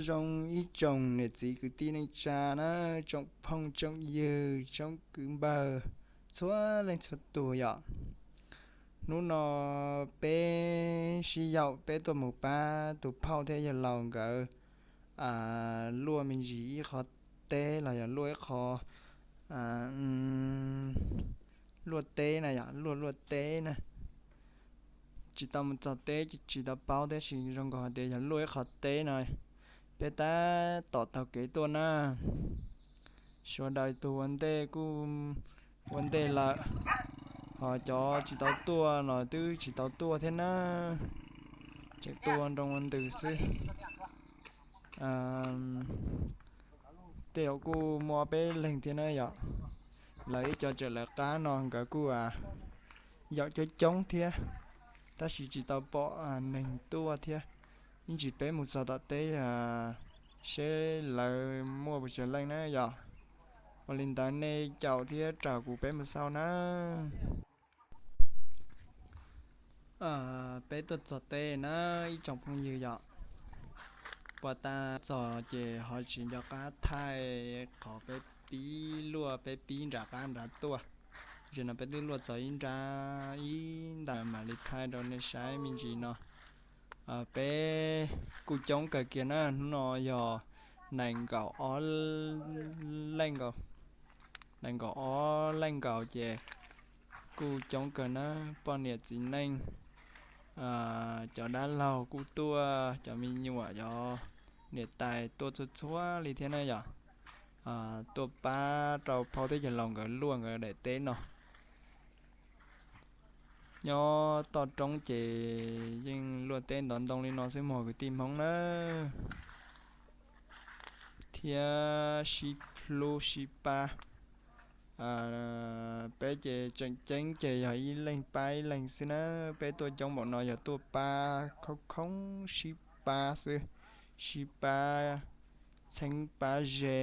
Zoo ib tsoom niam txiv kwv tij neej tsa na, tsoom phooj tsoom ywg tsoom kwv npawg, txhua leej txhua tus yom. Hnub no peb sib yaum peb tuaj mus pab tus phauj thiab yawg laus nkawd luaj me ntsis ib qho teb los yog luaj ib qho luaj teb na yom, luaj luaj teb na. Tsis tau mus txog teb ces tsis tau paub tab sis zoo nkaus hais tias yog luaj ib qho teb no. Peb tab tom taug kev tuaj na, sawv daws tus ua ntej kuj ua ntej lawm, ho cov tsis tau tuaj los twb tsis tau tuaj thiab na, tseem tuaj ua nroo ua ntws xwb. Tej zaum kuj muaj peb leeg thiab na yom. Lawv ib co tseem lawv qab no nkawd kuj yaum coob coob thiab, tab sis tsis tau pom neeg tuaj thiab. Ib ntsis peb mus txog tom teb seb lawv muaj puas tsawg leej na yom. Ua li ntawd nej caum thiab raws kuv peb mus xauj na. Peb tuaj txog teb na ib tsoom phooj ywg yom. Puag ta txog ces ho tsis nco qab thaij qhov peb pib luaj peb pib nram qab nrad tuaj. Tam sim no peb twb luaj txog ib nrab ib nta mam li thaij rau nej saib me ntsis no. Peb kuj coob kawg kiag na, hnub no yog nees nkaum ob leej nkaus, nees nkaum ob leej nkaus ces kuj coob kawg na, poj niam txiv neej, cov dab laug kuj tuaj, cov me nyuam, cov niam tais tuaj txhua txhua li thiab na yom. Tuaj pab rau phauj thiab yawg laus nkawd luaj nkawd daim teb no. Nyob toj roob ces yeej luaj teb ntov ntoo li no xwb mog kwv tij Hmoob na, thiab sib hlub sib pab. Peb ces tseem ceeb ces yog ib leeg pab ib leeg xwb na, peb tuaj coob npaum no yog tuaj pab khoob khoob sib pab xwb, sib pab txheeb pab ze,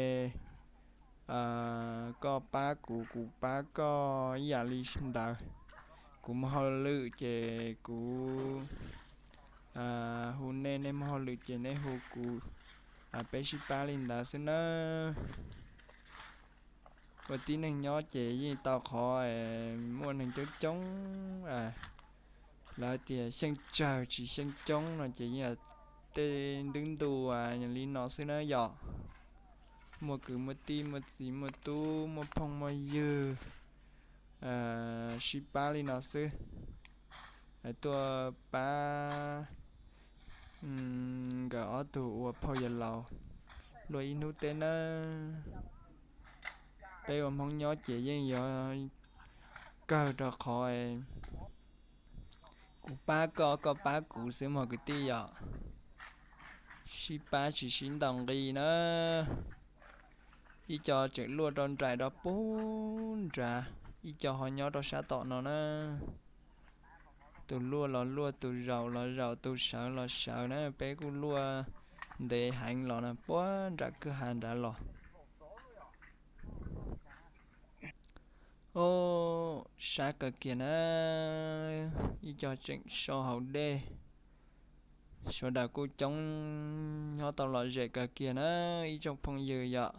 koj pab kuv kuv pab koj ib yam li ntawd. Kuv muaj hauj lwm ces kuv hu nej, nej muaj hauj lwm ces nej hu kuv, peb sib pab li ntawd xwb nawb. Ua tib neeg nyob ces yeej tau qhov muaj neeg coob coob, lawv tias xyeej tsawg tsis xyeej coob no ces yeej tej ntwb ntu li no xwb na yom. Muaj kwv muaj tij muaj txiv muaj tub muaj phooj muaj ywg sib pab li no xwb. Tuaj pab nkawd ob tug ua phauj yawg laus luaj ib hnub teb nawb. Peb ua Hmoob nyob ces yeej yuav kawg rau qhov kuv pab koj koj pab kuv xwb mog kwv tij yom. Sib pab tsis sib ntaus nqi na. Ib co tseem luaj rau nraim rau puag nrad, ib co ho nyob rau sab tom no na. Tus luaj los luaj, tus zaum los zaum, tus sawv los sawv na, peb kuj luaj ntev heev los na puag nram kwj ha nrad los. Ob, sab kawg kiag na, ib co tseem so hauv dej. Sawv daws kuj coob nyob tau lom zem kawg kiag na ib tsoom phooj ywg yom.